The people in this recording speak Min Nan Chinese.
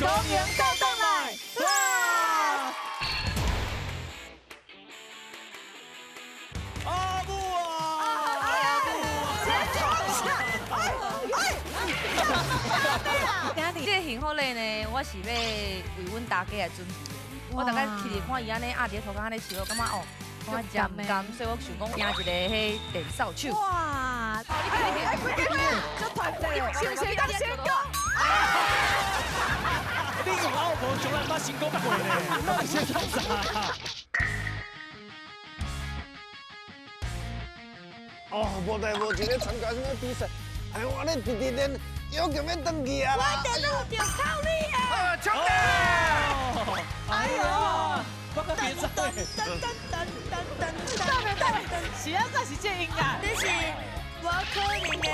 公营斗转来。哇！阿母啊！這個幸福禮呢，我是欲為阮大家來準備的。我逐擺去看伊按呢壓佇塗跤按呢笑，我感覺哦，感覺真毋甘，所以我想講贏一個彼電掃帚。哇！你看，你看，這團隊是毋是當成功？你用阿婆從來捌成功過呢？那是創啥？哦，無代無誌咧參加什麼比賽，哎呦，我咧直直練，又就欲轉去啊啦！我電腦就靠你啊！搶的！哎呦，我較緊張。噔噔噔噔噔噔噔，是啊，這是這音樂。這是無可能的。